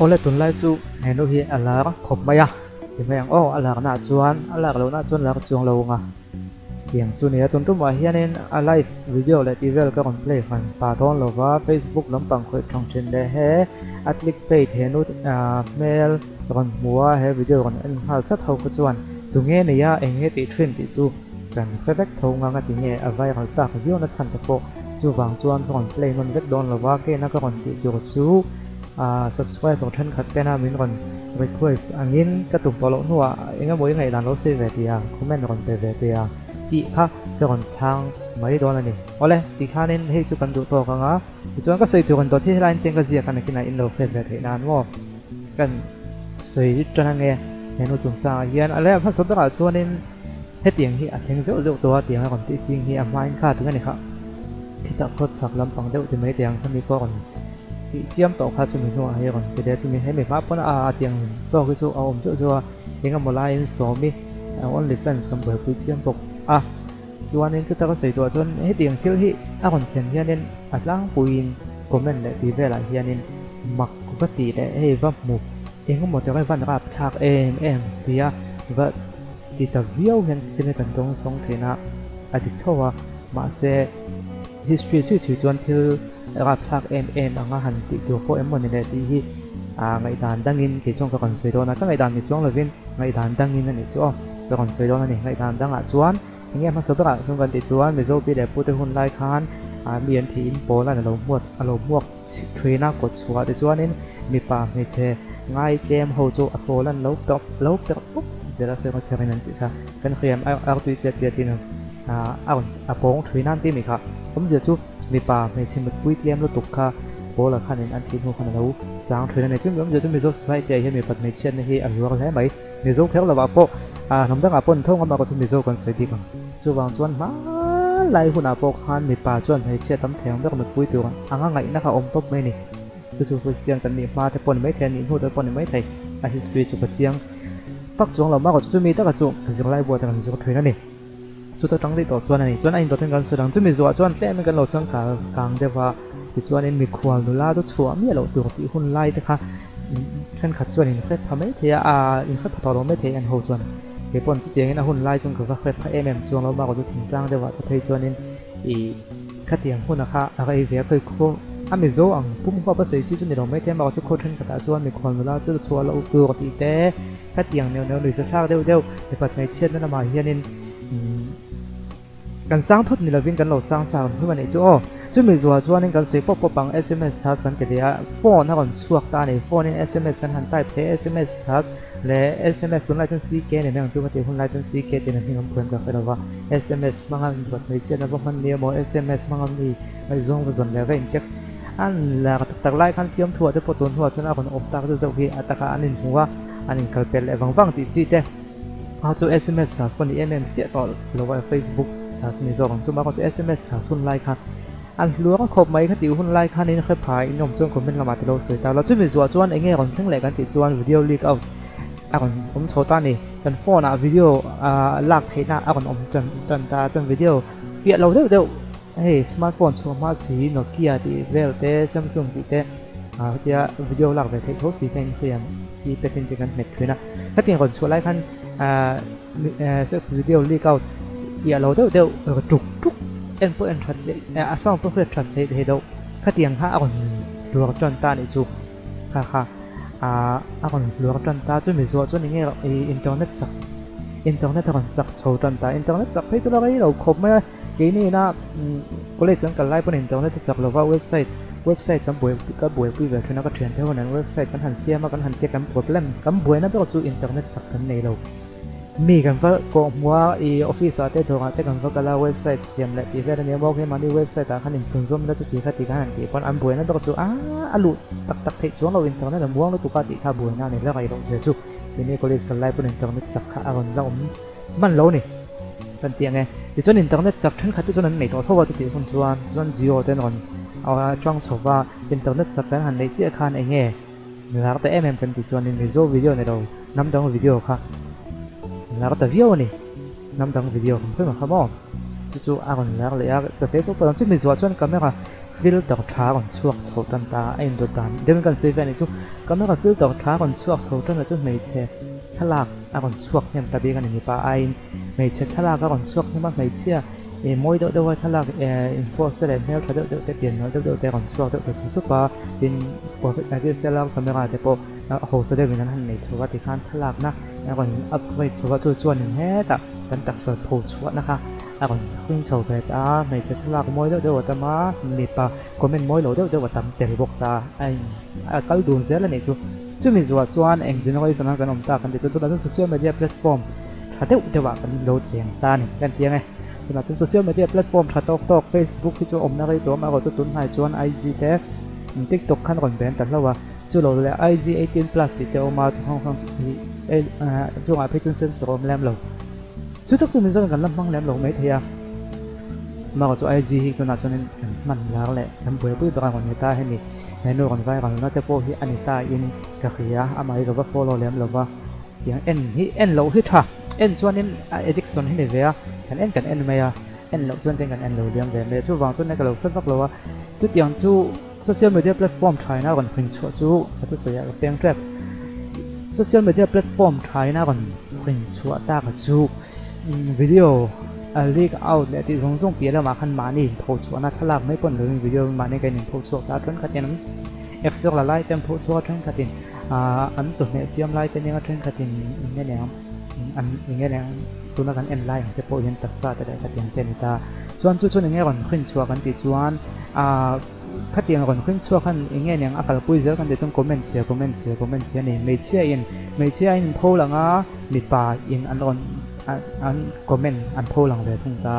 Awle tunlai chu he nu hi a lar khawp mai a ti mai ang aw a larna ah chuan a lar lohna ah chuan lar chuang lo ang a tiang chu nia tun tumah hianin a live video leh tih vel ka rawn play hman pah dawn lova facebook lampang khawih thang thin leh he a click bait he nu hmel rawn hmu a he video rawn en nghal chat ho kha chuan tunge nia eng nge tih thin tih chu Kan hre vek tho ngang a ti nge a viral tak viau na chhan te pawh chuvang chuan ka rawn play nawn vek dawn lova kena ka rawn tih tur chu ah subscriber thenkhat tena min rawn request angin ka tum tawh loh hnuah eng emaw i ngaihdan lo sawi ve tia comment rawn pe ve tia tih kha ka rawn chhang mai dawn a ni. Awle ti khanin hei chu kan duh tawk ang a tichuan ka sawi tur an dawt hi helaiin teng ka ziak a nakinah in lo hriat ve theih nan maw kan sawi tan ange henu chungchangah hian a leh hmasa berah chuanin Hetiang hi a thleng zeuh zeuh tawh a, tiang a rawn tih ching hi a hmain kha tunge ni kha khitah khaw chhak lampang deuh ti mai tiang khami pawh a rawn tih chiam tawh kha chumi hnuah hi a rawn ti leh a, chumi hemi hma pawn a a tiang tawk hi chu a awm zeuh zeuh a, eng emaw laiin sawmi only fans kan buaipui chiam bawk a, chuanin chuta ka sawi duhah chuan hetiang thil hi a rawn thlen hianin a tlangpuiin comment leh tih velah hianin mak va tih leh hei va hmu eng emaw te van rapthlak em em tia va. Ti ta viau hian thil hi kan dawng sawng theihna a dik tho a, mahse history chhui chhui chuan thil rapthlak em em anga han tih tur pawh em mawni le tih hi ah ngaihdan dangin kei chuan ka rawn sawi dawn a, ka ngaihdan ni chuang lovin ngaihdan dangin a nih chu aw ka rawn sawi dawn a ni. Ngaihdan dangah chuan eng nge hmasa berah chuan kan tih chuan Mizo pi leh pute hun lai khan ah mi an thih in pawl an lo hmuat a lo hmuak thin a kawt chhuah tichuanin mipa hmeichhe ngai tlem ho chu a pawl an lo perh lo perh pup zel a sawi kherin an tih kha kan hriam artui tiat tiatin a rawn a pawng thin a an tih mi kha awmzia chu mipa hmeichhe mutpui tlem lutuk kha pawl ah khanin an thih hnu khan a lo chang thin a ni chumi awmzia chu Mizo society ah hian mipat hmeichhiatna hi a hluar hle mai Mizo kher lovah pawh hnam dangah pawh an tho ngam a chu Mizo kan sawi bik ang. Chuvang chuan hmanlai hunah pawh khan mipa chuan hmeichhia tam thei ang ber mutpui tur anga ngaihna kha a awm tawp mai a ni. Chu chu Christian kan nih hma te pawh ni maithei a nih hnu te pawh ni maithei a history chu ka chiang fak chuang lo mah chu mi taka chu zirlai buat kan zir thin a ni. Chuta tang daih tawh chuan a ni. Chuan a indawtin kan sawi dang chu mizuah chuan tlemin kan lo changkal kang deuh a, tichuanin mikhual nula chu chhuah miah loh tur tih hun lai te kha thenkhat chuan in hre pha mai thei a, aa in hre pha tawh lo mai thei an ho chuan kei paw'n chutiangin a hun lai chuan ka va hre pha em em chuang lo mah chu thingtlang deuhah te phei chuanin ih khatiang huna kha a rei ve a khawi khaw a mizo ang pum huap a sawi chi chu ni lo mai thei a mah chu khaw thenkhatah chuan mikhual nula chu chhuah loh tur tih te Khatiang neuh neuh nuihza thlak deuh deuh mipat hmeichhiatna lamah hianin kan sang thawt ni lovin kan lo sang sa ang hrim a nih chu aw. Chumi zual chuanin kan sawi pawp pawp ang sms chhas kan ti leh a, phone a rawn chhuak ta a ni. Phone in sms kan han type thei a, sms chhas leh sms tunlai chuan CK ni mai ang chu ka tih hunlai chuan CK tiin a hming an phuan ka hre lova. Sms hmanga mipat hmeichhiatna va hman ni emaw sms hmanga mi ngaihzawng va zawn leh va in text an la tak tak lai khan fiamthuah te pawh tun hnuah chuan a rawn awm tak zeuh zeuh hi a takah an inhmu a. An inkal pel leh vang vang tih chi te a chu sms chhas pawh ni em em chiah tawh lo a facebook chhas a ni zawk ang chu mahse chu sms chhas hun lai kha an hluar a khawp mai kha tih hun lai khan in hre pha in awm chuan comment lamah te lo sawi ta lo chumi zuah chuan eng nge rawn thleng leh kan tih chuan video leak out a rawn awm chho ta a ni kan phone ah video ah lak theihna a rawn awm tan tan ta chuan video fiah lo deuh deuh hei smartphone chhuah hma si nokia tih vel te samsung tih te. Ah hetia video lak ve theih tho si kha inhriam i petin te kan hmet thin a hetiang rawn chhuah lai khan ah sex video leak out fiah lo deuh deuh tuk tuk en pawh en that leh a sound pawh hriat that theih theih loh khatiang kha a rawn hluar tan ta anih chu kha kha ah a rawn hluar tan ta chu mi zuah chuan eng nge ih internet chak internet a rawn chak chho tan ta internet chak phei chu la rei lo khawp mai a. Keini ina college kan kal lai pawn internet a chak lova website website kan buai ka buaipui ve thin a ka thian te ho nen website kan han siam a kan han tia kan problem kan buaina ber chu internet chak kan nei lo mi kan va kawh hmuh a ih office ah te dawrah te kan va kal a website siam leh tih vel ania maw keimahni website ah khan inthlun zawm ila chuti kha ti khan han tih pawn an buaina ber chu aaa a luh tak tak theih chuang lo internet a muang lutuk a tih kha buaina a ni la rei loh zia chu keini college kal lai pawn internet chak kha a rawn la awm Hman lo ni kan tih ang e. Tichuan internet chak thenkhat te chuan an nei tawh tho a chutih hun chuan chuan Jio te an rawn atang chho va, internet chak kan han neih chiah khan eng nge lar ta em em kan tih chuanin Mizo video ni lo hnam dang video kha lar ta viau a ni. Hnam dang video kan hre kha maw? Chu chu a rawn lar leh a, ka sawi pawh pawh ang chu Mizoah chuan camera. Filter tha a rawn chhuak chho tan ta a indawt dan deuhin kan sawi ve a nih chu. Camera filter tha a rawn chhuak chho tan a chu hmeichhe thlalak a rawn chhuak hnem ta bik a ni mipa aiin hmeichhe thlalak a rawn chhuak hnem a hmeichhia ih mawi deuh deuh a thlalak eh in post te leh hmeltha deuh deuh te pian nawlh deuh deuh te a rawn chhuak deuh ta sup sup a tin DSLR camera te pawh a hausa deuhin an han nei chho a tikhan thlalakna a rawn upgrade chho a chu chuanin hetah kan taksa pho chhuahna kha A rawn hring chho ve ta a, hmeichhe thlalak mawi deuh deuh a tam a, mipa comment mawi lo deuh deuh a tam tel bawk ta a, a kal dun zel a nih chu. Chumi zuah chuan eng generation a kan awm ta kan tih chu tunah chuan social media platform tha deuh deuh ah kan lo cheng ta a ni kan ti ang e. Tunah chuan social media platform tha tawk tawk Facebook hi chu awmna rei tawh a, amaherawhchu tunhnai chuan IG te TikTok khan rawn ben ta hlauh a, chu lo leh IG 18 plus tih te a awm a, chu hrang hrang chungah phei chuan sensor a awm lem lo. Chu tak chu Mizoram kan la hmang lem lo mai thei a, amaherawh chu IG hi tunah chuanin kan hman lar leh kan buaipui ber a rawn ni ta hemi he nu rawn viral na te pawh hi a ni ta in ka hria amah hi ka va follow lem lo va tiang en hi en loh hi tha en chuanin a addiction hi ni ve a kan en kan en mai a en loh chuan ten kan en lo liam ve mai a chuvang chuan ka lo hre vak lo a chutiang chu Social media platform thaina rawn hrin chhuah chu ka thusawi ah ka peng tep. Social media platform thaina rawn hrin chhuah tak chu video a leak out leh tih zawng zawng piah lamah khan mahni inpho chhuahna thlalak mai pawh ni lovin video mahni kan inpho chhuak ta a thenkhatin an exer la lai te an pho chhuak a thenkhatin ah an chawhmeh siam lai te nia thenkhatin eng nge an eng nge tuna kan en lai ang te pawh hian taksa te leh khatiang te a ni ta. Chuan chu chuan eng nge rawn hrin chhuah kan tih chuan ah Khatiang rawn hring chhuak khan eng nge niang a kalpui zel kan tih chuan comment chhia comment chhia comment chhia a ni. Hmeichhia in hmeichhia a in pho lang a mipa in an rawn an comment an pho lang ve thung ta.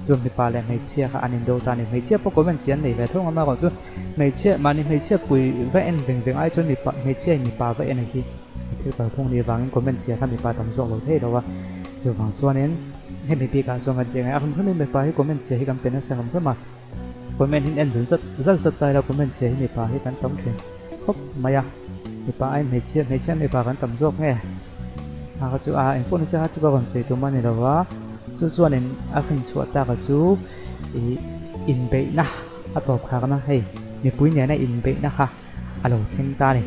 Chuan mipa leh hmeichhia kha an indo ta a ni. Hmeichhia pawh comment chhia an nei ve thung a amaherawhchu hmeichhia mahni hmeichhia pui va en veng veng ai chuan mipa hmeichhia in mipa va en a hi thil kalphung ni vangin comment chhia kha mipa tam zawk lo thei lo a. Chuvang chuanin hemi bikah chuan kan tih ang e a hrim hrimin mipa hi comment chhia hi kan pe nasa hrim hrim a. Comment hin en zan zat zat zat ta ila comment chhia hi mipa hi kan tam thin khawp mai a, mipa aiin hmeichhia hmeichhia mipa kan tam zawk nge a kha chu a engpawh ni che kha chu ka rawn sawi tum a ni lo va chu chuanin a hrinchhuah tak a chu ih inbeihna a tawp kharna hei mipui nena inbeihna kha a lo thleng ta a ni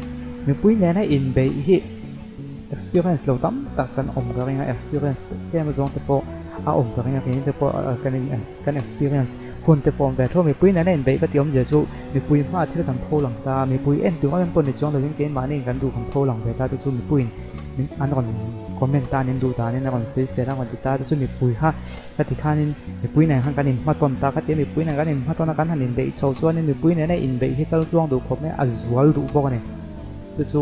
mipui nena inbeih hi experience lo tam tak kan awm ka ring a experience tlem zawng te pawh a awm ka ring a keini te pawh kan in kan experience hun te pawh awm ve tho mipui nena inbeih ka tih awmzia chu mipui hma thil kan pho lang ta mipui en tur em pawh ni chuang lovin keimahni kan duh kan pho lang ve ta te chu mipuiin min an rawn comment ta an in duh danin a rawn sawi sel a rawn ti ta te chu mipui kha Ka ti khanin mipui nen khan kan inhmatawn ta ka ti a, mipui nen kan inhmatawn a, kan han inbeih chho chuanin mipui nena inbeih hi kal tluang duh khawp mai a, a zual duh bawk a ni. Chu chu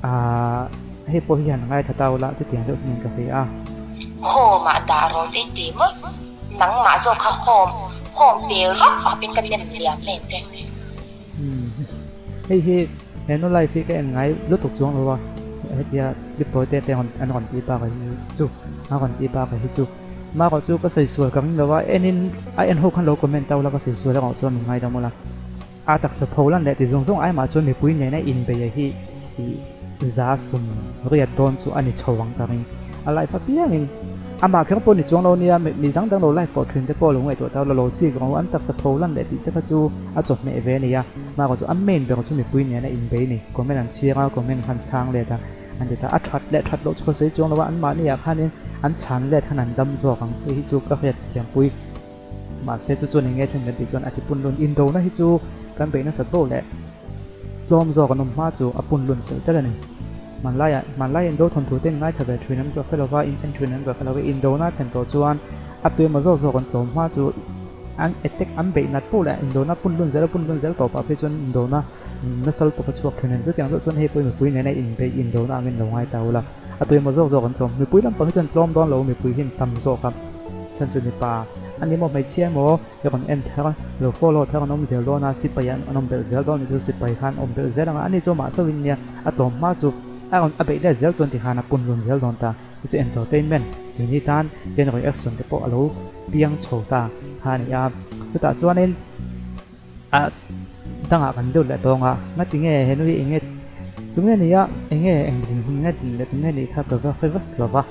aah hei pawh hi han ngaithla ta ula chutiang deuh chuan ka hria a. Home ah dah rawh te ti maw? Nangmah zawk kha home, home pe rawk khawpin ka nem liam em te. Umm hei hi he nu live hi ka en ngai lutuk chuang lo a, hetia clip tawi te te an rawn tih bak hi chu a rawn tih bak hi chu marawh chu ka sawi sual ka ring lo a en in a en ho khan lo comment ta ula ka sawi sual erawh chuan min ngaidam ula a taksa pho lan leh ti zawng zawng ai mah chuan mipui nena inbeih hi ih za sum riat dawn chu a ni chho ang ka ring. A live apiangin amah kher pawh ni chuang lo nia, mi dang dang lo live tawh thin te pawh lo ngaihtuah ta lo lo chik rawh an taksa pho lan leh tih te kha chu a chawhmeh ve a ni a, mahrawh chu a main ber chu mipui nen a inbei ni, comment an chhiar a, comment khan chhang let a, an ti ta, a that leh that loh chu ka sawi chuang lo a, anmahni ah khanin an chhan let khan an dam zawk ang hei hi chu ka hriat thiampui. Mahse chu chuan enge thlen kan tih chuan a ti punlun indona hi chu kan beih nasat bo leh tlawm zawk an awm hma chu a punlun telh telh a ni. Hmanlaiah hmanlai indo thawnthu te in ngaithla ve thin an ka hre lova, in en thin an ka hre lova, indona a thlen tawh chuan a tuemaw zawk zawk an tlawm hma chu an attack an beih nat poh leh indona punlun zel a punlun zel tawpah phei chuan indona nasa lutuk a chhuak thin a ni. Chutiang deuh chuan hei pawh mipui nena inbeih indona angin lo ngai ta ula. A tuemaw zawk zawk an tlawm. Mipui lampang hi chuan tlawm dawn lo, mipui hi an tam zawk a. Chhan chu mipa a ni maw, hmeichhia emaw i rawn en thar a, lo follow thar an awm zel dawn a, sipai an awm belh zel dawn a nih chu sipai khan awm belh zel ang a, ani chu amah chauhin nia a tlawm hma chu a rawn a beih let zel chuan tikhan a pun lun zel dawn ta. Chu chu entertainment keini tan ken reaction te pawh a lo piang chho ta kha a ni a. Chutah chuanin. A dangah kan deuh leh tawng a, ngati nge henu hi enge tunge ni a, enge eng dinhmun nge din leh tunge nih kha ka va hre vek lo va,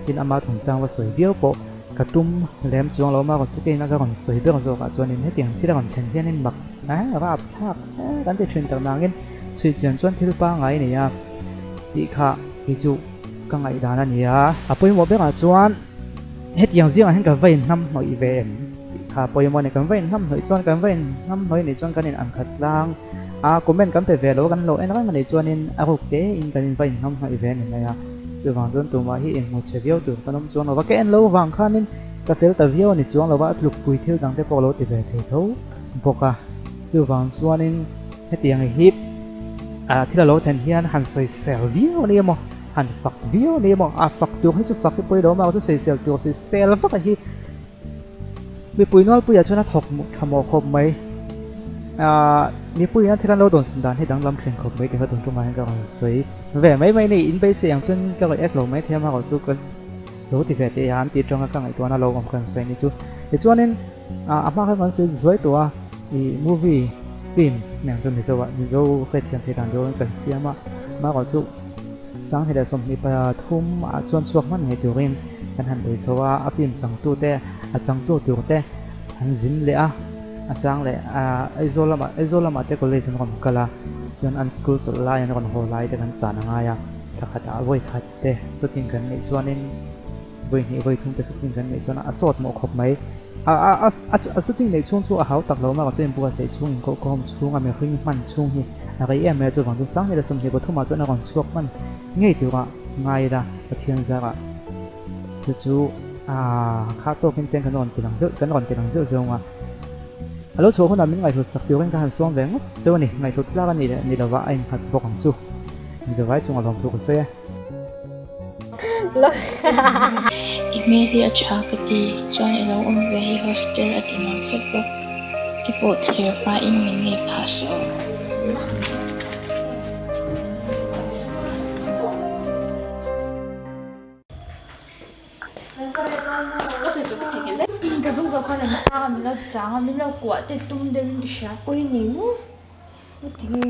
tin ama chungchang va sawi viau pawh ka tum lem chuang lo a, ka chukein a ka rawn sawi ber zawkah chuanin hetiang thil a rawn thlen hianin mak Rapthlak kan ti thin tak nangin chhui chian chuan thil pangngai a ni a tih kha kei chu ka ngaihdan a ni a. A pawimawh berah chuan hetiang zingah hian ka va inhnam hnawih ve em tih kha a pawimawh a ni. Kan va inhnam hnawih chuan kan va inhnam hnawih nih chuan kan in ang khat tlang a, comment kan pe ve lo kan lo en reng a nih chuanin a ruk tein kan in va inhnam hnawih ve a ni mai a. Chuvang chuan tumah hi inhmu chhe viau tur kan awm chuang lo va, ka en lo vang khanin ka fel ta viau a ni chuang lo va, a tlukpui thil dang te pawh a lo ti ve thei tho bawk a. Chuvang chuanin hetiang hi thil a lo thlen hian han sawisel viau a ni emaw, han fak viau a ni emaw, a fak tur hi chu fak hi pawilo a, chu sawisel tur sawisel vak a hi mipui nawlpuiah chuan a thawk tha mawh khawp mai. Mipuiin a thil an lo dawnsan dan hi danglam thin khawp mai tih kha tun tumah hian ka rawn sawi ve mai mai a ni. In beisei ang chuan ka rawn ek lo mai thei a, amaherawhchu ka lo ti ve teh a, an tih atanga ka ngaihtuahna lo awm kan sawi a ni chu. Tichuanin. A hma khan kan sawi zuai tawh a, ih movie film nen chuan Mizo ah Mizo hrethiam thei dan deuhin kan siam a, amaherawh chu Sanghnih leh 23 ah chuan chhuak hman ngei turin kan han bei chho a, a film changtu te a changtu tur te an zin leh a, a chang leh Aizawl lamah Aizawl lamah te college an rawn kal a, chuan an school chawlh lai an rawn haw lai te kan chan a ngai a, thla khatah vawi khat te shooting kan neih chuanin. Vawi hnih vawi thum te shooting kan neih chuan a sawt mawh khawp mai. A a a a shooting neih chhung chu a hau tak lo mah chuan inbuatsaih chhung inkohkhawm chhung a mihring hman chhung hi a rei em mai a chuvang chuan Sanghnih leh 23 ah chuan a rawn chhuak hman ngei turah ngai ila Pathian zarah chu chu a kha tawkin ten kan rawn ti lang zeuh kan rawn ti lang zeuh zeuh ang a. A lo chhuah hunah min ngaihhlut sak turin ka han sawm ve ngawt cheu a ni. Ngaihhlut tlak a nih leh ni lova a innghat bawk ang chu. Mizovai chunga lawmthu ka sawi e. I hmel hi a tha ka ti, chuan i lo awm ve hi hostel a ti nuam zet bawk. I pawh thler hmain min ngei phah suh. Ka zung zawh khan an sang a, min lo chang a, min lo kuah te tum deuhin ka hria. Ui ni maw? Ka ti nge?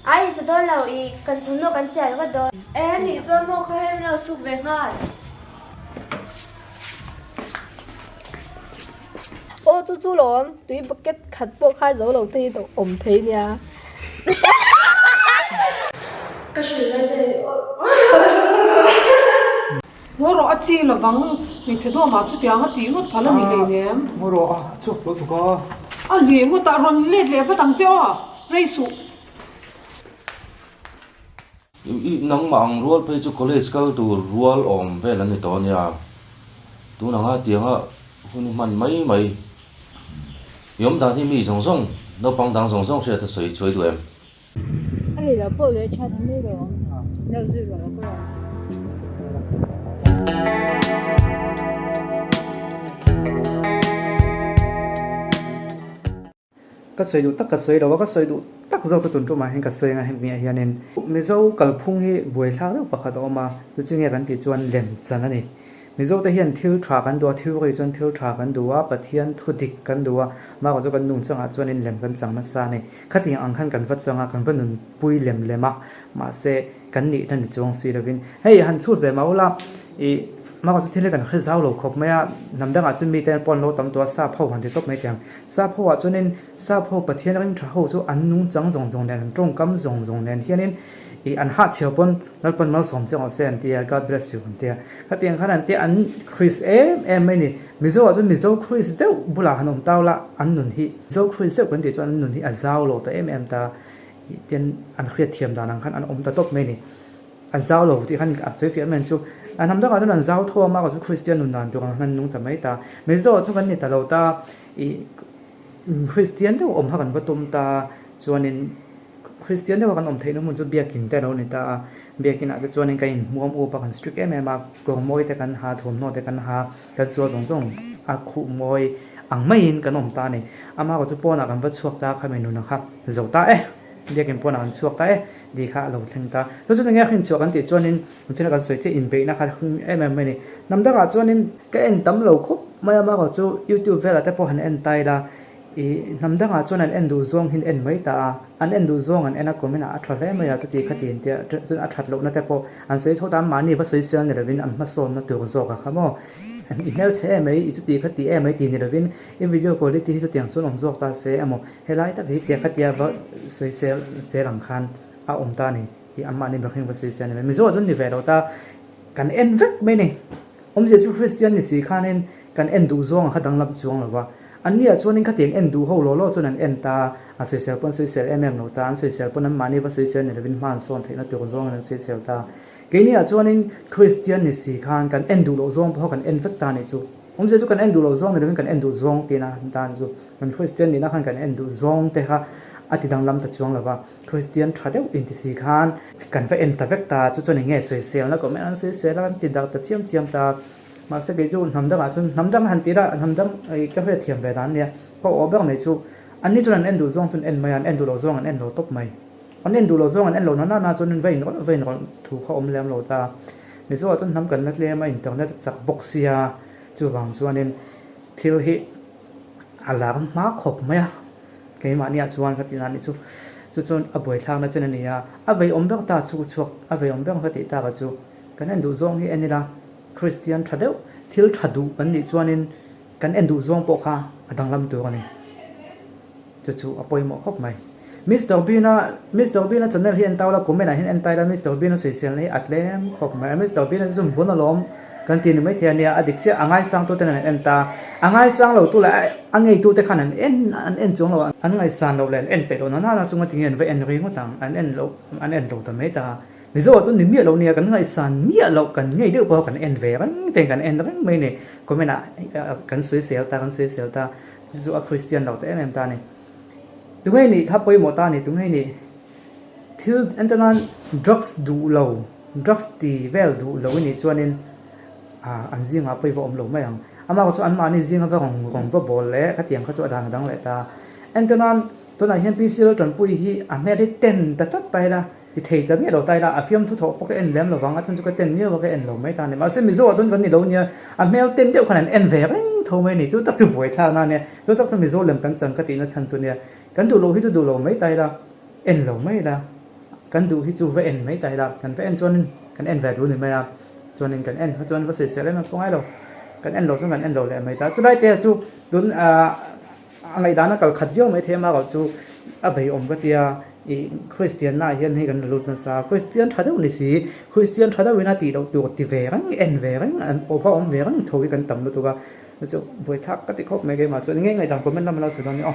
Ai in sa dawn lo i kan thawmhnaw kan chiah ringawt dawn. E nih chuan maw kha hei min lo suk ve nghal. Aw chu chu lawm tui bucket khat pawh kha zo lo te hi awm thei nia. Ka hrilh na che Ngaw rawh a chi lovang, hmeichhe duamah chutiang a tih ngawt phal a ni hleinem. Ngaw rawh a chhuak tawh tuk a. A leh ngawt ah rawn let leh vat ang che aw, rei suh. I nangmah ang rual phei chu college kal tur rual awm vel an ni tawh a nia. Tun anga tianga hun i hman mai mai. I awm dan hi mi zawng zawng, naupang dang zawng zawng hriat a sawi chuai duh em? A ri lo pawh leh tha mai lo ang. Lo zui rawh lo ka rawn. Ka sawi duh tak ka sawi lo a, ka sawi duh tak zawk chu tun tumah hian ka sawi anga hemi ah hianin Mizo kalphung hi buaithlak deuh pakhat a awm a, chu chu nge kan tih chuan lemchan a ni. Mizo te hian thil tha kan duh a, thil ri chuan thil tha kan duh a, Pathian thu dik kan duh a, mahkawh chu kan nungchangah chuanin lem kan chang nasa a ni. Khatiang ang khan kan va chang a, kan va nunpui lem lem a, mahse kan nihna ni chuang si lovin hei han chhut ve mah ula ih mahkawh chu thil hi kan hre zau lo khawp mai a, hnam dangah chuan mite pawh an lo tam tawh a, sap ho han ti tawp mai teh ang. Sap ho ah chuanin sap ho Pathian ring tha ho chu an nungchang zawng zawng nen, an tawngkam zawng zawng nen hianin ih an hahchhiau pawn Lalpan malsawm che rawh se an ti a, God bless you an ti a. Khatiang khan an ti a, an Chris em em mai ni. Mizo ah chuan Mizo Chris deuh bulah han awm tau la, an nun hi, Mizo Chris deuh kan tih chuan an nun hi a zau lo ta em em ta tih ten an hriat thiam dan ang khan an awm ta tawp mai ni. An zau lo tih khan a sawi fiah mai ang chu. An hnam dangah chuan an zau tho a, mah chu Christian nun dan tur ang khan an nung ta mai ta. Mizo ah chuan kan ni ta lo ta, ih Christian deuh awm kha kan va tum ta, chuanin Kristian deuha kan awm theihna hmun chu biakin te a lo ni ta a, biakinah te chuanin kan inhmuam up a, kan strict em em a, kawr mawi te kan ha, thuamhnaw te kan ha, kan sual zawng zawng a khuh mawi ang maiin kan awm ta a ni. Amah erawh chu pawnah kan va chhuak ta a, khami nuna kha zo ta e, biakin pawnah kan chhuak ta e tih kha a lo thleng ta. Chu chu enge hrinchhuah kan tih chuanin china kan sawi chiah inbeihna kha hung em em mai a ni. Hnam dangah chuanin ka en tam lo khawp mai a, amah erawh chu youtube velah te pawh han en ta ila. I hnam dangah chuan an en duh zawng hi an en mai ta a, an en duh zawng an en a comment ah a tha hle mai a, chuti khati in tia chuan a that lohna te pawh an sawi tho ta, mahni va sawi sial ni lovin an hmasawnna tur zawk a kha maw. I hmelchhe em mai, i chuti khati em mai ti ni lovin i video quality hi chutiang chuan awm zawk ta se emaw helai tak hi tia khatia va sawi sel sel ang khan a awm ta a ni i anmahni mihring va sawi sial ni mai. Mizo ah chuan ni ve lo ta, kan en vek mai ni. Awmzia chu Kristian ni si khanin kan en duh zawng a kha danglam chuang lo va. Anni ah chuanin khatiang en duh ho law law chuan an en ta, a sawisel pawn sawisel em em lo ta, an sawisel pawn anmahni va sawisel ni lovin hma an sawn theihna tur zawngin an sawisel ta. Keini ah chuanin Kristian ni si khan kan en duh loh zawng pawh kan en vek ta nih chu. Awmzia chu kan en duh loh zawng ni lovin kan en duh zawng tihna tan chu kan Kristian nihna khan kan en duh zawng te kha a ti danglam ta chuang lo va. Kristian tha deuh inti si khan kan va en ta vek ta, chu chuan eng nge sawiselna comment an sawisel a, an ti dak ta chiam chiam ta. Mahse kei chu hnam dangah chuan hnam dang han tih la, hnam dang ka hriatthiam ve dan ania, ka awh ber mai chu anni chuan an en duh zawng chuan en mai a, an en duh loh zawng an en lo tawp mai. An en duh loh zawng an en loh na na na chuan va inrawlh va inrawlh thu kha awm lem lo ta. Mizoah chuan hnam kan la tlem a, internet a chak bawk sia, chuvang chuanin thil hi a lar hma khawp mai a. Keimahniah chuan ka tih dan nih chu, chu chuan a buaithlakna chen a ni a, a vei awm ber ta chu chhuak, a vei awm ber ka tih taka chu kan en duh zawng hi en ila, Kristian tha deuh, thil tha duh kan nih chuanin kan en duh zawng pawh kha a danglam tur a ni. Chu chu a pawimawh khawp mai. Mister Bean-a, Mister Bean-a channel hi en tau la, comment ah hian en tai la, Mister Bean-a sawiselna hi a tlem khawp mai a, Mister Bean-a chu chu bun alawm. Kan ti ni maithei a nia, a dik chiah, a ngaisang tuten an en ta, a ngaisang lo tu leh a ngeitu te khan an en an en chuang lo a, an ngaihsan loh leh an en peih loh na nana chunga tinge an va en ri ngawt ang, an en loh an en lo ta mai ta. Mizo ah chuan ni miah lo nia, kan ngaihsan miah loh kan ngei deuh pawh kan en ve reng te kan en reng mai ni, comment ah kan sawisel ta kan sawisel ta, chu chu a Christian lo ta em em ta a ni. Tunge nih kha pawimawh ta a ni, tunge nih thil entirnan drugs duh lo. Drugs ti vel duh lo i nih chuanin an zingah pawh i va awm lo mai ang. Amah kha chu anmahni zinga va rawng rawng va bawl leh khatiang kha chu a dan a dang leh ta. Entirnan, tunah hian PC Laltanpuii hi a hmel hi ten ta tlat ta ila, ti thei ta miah lo ta ila, a fiamthu thawh pawh ka en lem lo vang, a chhan chu ka ten miau a ka en lo mai ta a ni. Mahse Mizo ah chuan kan ni lo nia, a hmel ten deuh khan an en ve reng tho mai a ni. Chu tak chu buaithlak na a nia, chu tak chu Mizo lem kan chang ka tihna chhan chu nia. Kan duh loh hi chu duh lo mai ta ila, en lo mai ila. Kan duh hi chu va en mai ta ila, kan va en chuanin kan en ve duh ni mai a, chuanin kan en kha chuan va sawisel em em pawh ngai lo, kan en lo chuan kan en lo leh mai ta. Chulai te chu tun ah a ngaihdan a kal khat viau mai thei a erawh chu a vei awm ka tia ih Kristian na ah hian hei kan la lut nasa, Kristian tha deuh ni si, Kristian tha deuhin a tih loh tur ti ve reng, en ve reng, va awm ve reng tho hi kan tam lutuk a, chu buaithlak ka ti khawp mai keimah chuan eng nge ngaihdan comment lam a lo sawi dawn nia aw.